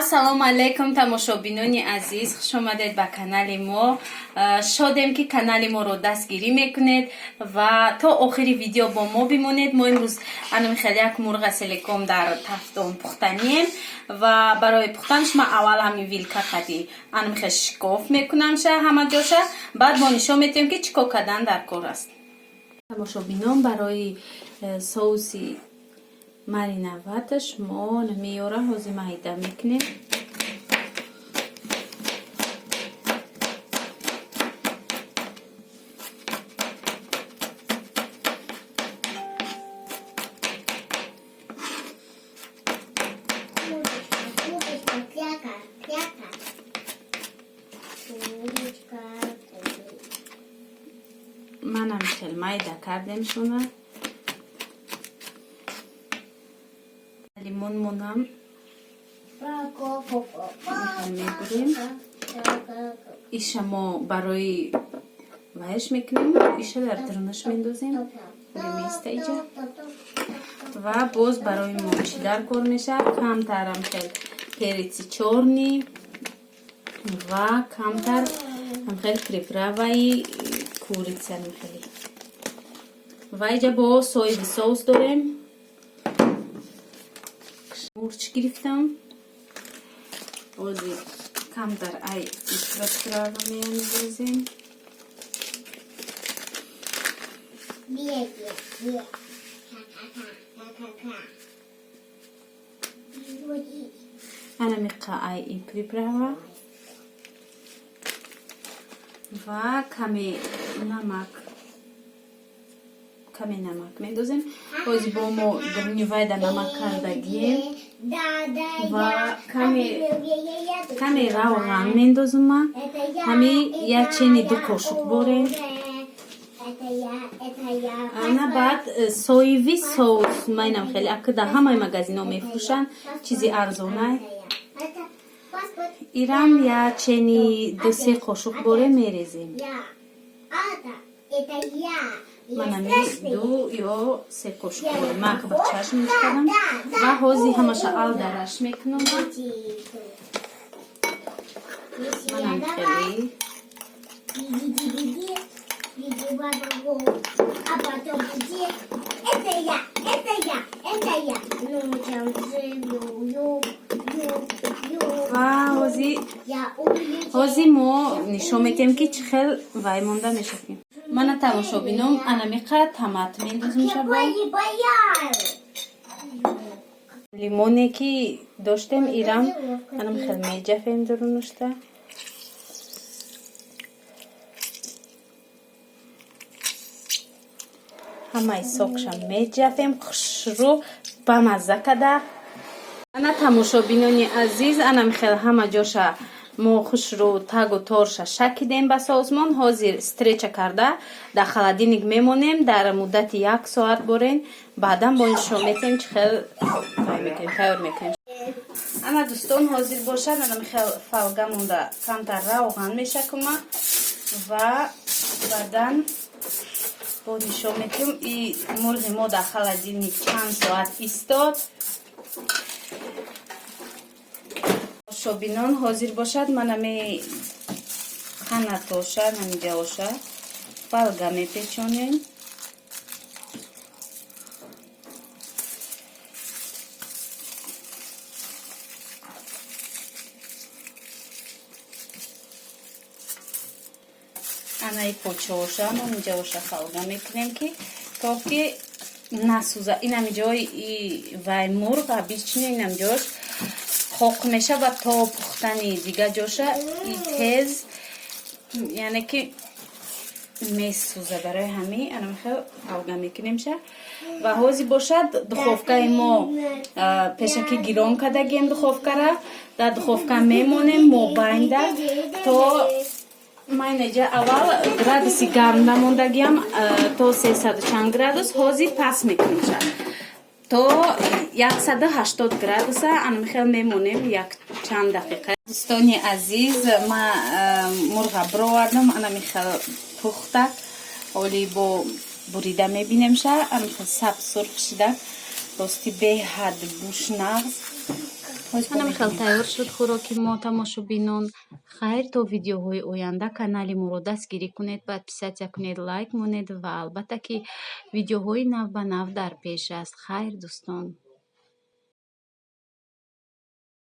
Ассалому алайкум, тамошобинони азиз, хушомадед ба канали мо. Шодем, ки канали моро дастгирӣ мекунед ва то охири видео бо мо бимонед. Мо имрӯз анами хеле як мурға целиком дар тафтон пухтанием ва барои пухтанаш ман аввал ҳамин вилка қади анами хел шикоф мекунамша ҳама ҷоша, баъд мо нишон метиҳем, ки чӣ кор кардан дар кор аст. Тамошобинон, барои соуси мариновать аш мо меёра ҳозир майда мекунем. Курочка, кряка, кряка. Курочка, курочка. Манам хел майда кардем шуна. Лимон монам мегирем. Иша мо барои вайш мекунем, иша дар дарунаш мендозем, меиста иҷа. Ва боз барои мо чӣ дар кор мешавад? Камтарам хел перец и чёрный ва камтар хел приправа и курица хеле. Ва иҷа бо соевый соус дорем. Мурч гирифтам, ози камтар ай приправа меандозем. Бе, бе, бе. Ка-ка-ка, ка-ка-ка. Ана миқа ай ин приправа ва каме намак, каме намак мендозем. Ози бо мо дуруни вайда намак кардагием. Ва каме равған мендозум ма. Ҳами як чени ду қошуқ борем. Ана баъд соевый соус майнам хеле ака дар ҳамаи магазинҳо мефурӯшанд, чизи арзонай. Ирам як чени ду-се қошуқ боре мерезем. Манами ду ё се қошуқ боре ман ба чашм мешкадам ва ҳози ҳамаша алдараш мекунам. Манам хеле. Беги, беги, баба, а потом иди. Это я, это я, это я. Ну, там живу, ю, ю, ю. Ва ҳози Я улетел. Ҳози мо нишон метиҳем, ки чӣ хел вай монда мешавем. Мана, тамошобином, анамиқа томат мендозем шаба. Я бояю. Лимоне ки доштем, ирам анам хел меҷафем дурунушта. Ҳамаи сок ша меҷафем хушрӯ бамазза када. Ана, тамошобинони азиз, анам хел ҳама ҷоша мо хушрӯ тагу торша шакидем ба соусмон. Ҳозир стреча карда дар холодильник мемонем дар муддати як соат борен, баъдан бо нишон метиҳем, чӣ хел вай мекунем, тайёр мекунем. Ана, дӯстон, ҳозир бошад, анам хел фольга монда камтар равған мешакума ва баъдан бо нишон метиҳем. И мурғи мо дар холодильник чанд соат истод. Шобинон, ҳозир бошад, манами қанатоша намиҷаоша фольга мепечонем. Анаи почаоша номиҷаоша фольга мекунем, ки то ки насӯза. Инами ҷои вай мурғ обычно инам ҷош қоқ мешава, то пухтани дига ҷоша и тез, яъне ки месӯза. Барои ҳамин анамихел фольга мекунемша. Ва ҳозир бошад, духовка и мо пешакӣ гирон кардагием. Духовка ра дар духовка мемонем мобайнда то майнаҷа. Аввал градуси гарм намондагиам то сесаду чанд градус, ҳозир паст мекунемша то 180 градуса. Анамихел мемонем як чанд дақиқа. Дӯстони азиз, ман мурға бировардам, анамихел пухта. Оли бо бурида мебинемша, анамихел сабз сурх шида. Рости, беҳад буш нағз. Ана хел тайёр шуд хӯроки мо, тамошобинон. Хайр, то видеоҳои оянда канали моро дастгирӣ кунед, подписаться кунед, лайк монед ва албатта, ки видеоҳои нав ба нав дар пеш аст. Хайр, дӯстон.